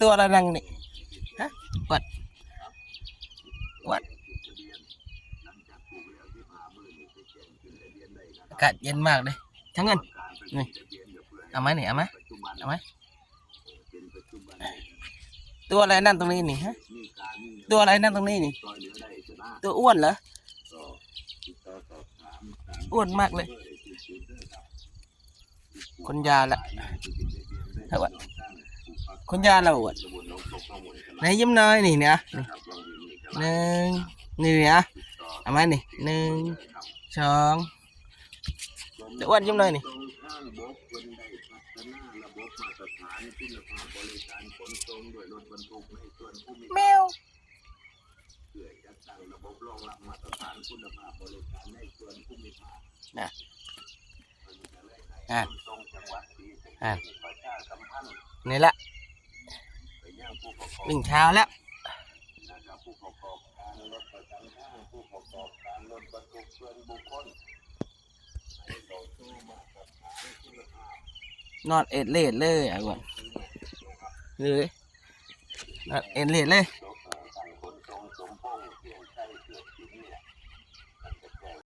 ຕົວລະນັ່ງນີ້ ຮະ ອວດ ອວດ ອາກາດເຢັນມາກເດ້. ຊ່າງເງິນ ນີ້ ເອົາໄມ້ນີ້ ເອົາໄມ້ ເອົາໄມ້. ຕົວອະໄລນັ່ງຕົງນີ້ນີ້ ຮະ? ຕົວອະໄລນັ່ງຕົງນີ້ນີ້? ຕົວອ້ວນເຫຼືອ? ອ້ວນມາກເລີຍ. ຄົນຢາລະ ເອົາ ຄົນຢາລະອ້ວນ. ໃນຍິ້ມໜ້ອຍນີ້ນະ ນີ້ ໜຶ່ງ ນີ້ນະ ເອົາມານີ້ ໜຶ່ງ ສອງ ຈະອ້ວນຈັ່ງໃດນີ້? ແມວ ນະ ອ່າ ອ່າ ນີ້ລະ ວິ່ງເຊົ້າແລ້ວ. ນອດເອດເລດເລີຍ ອ້າຍອ້ວນ ເລີຍ ນອດເອດເລດເລີຍ.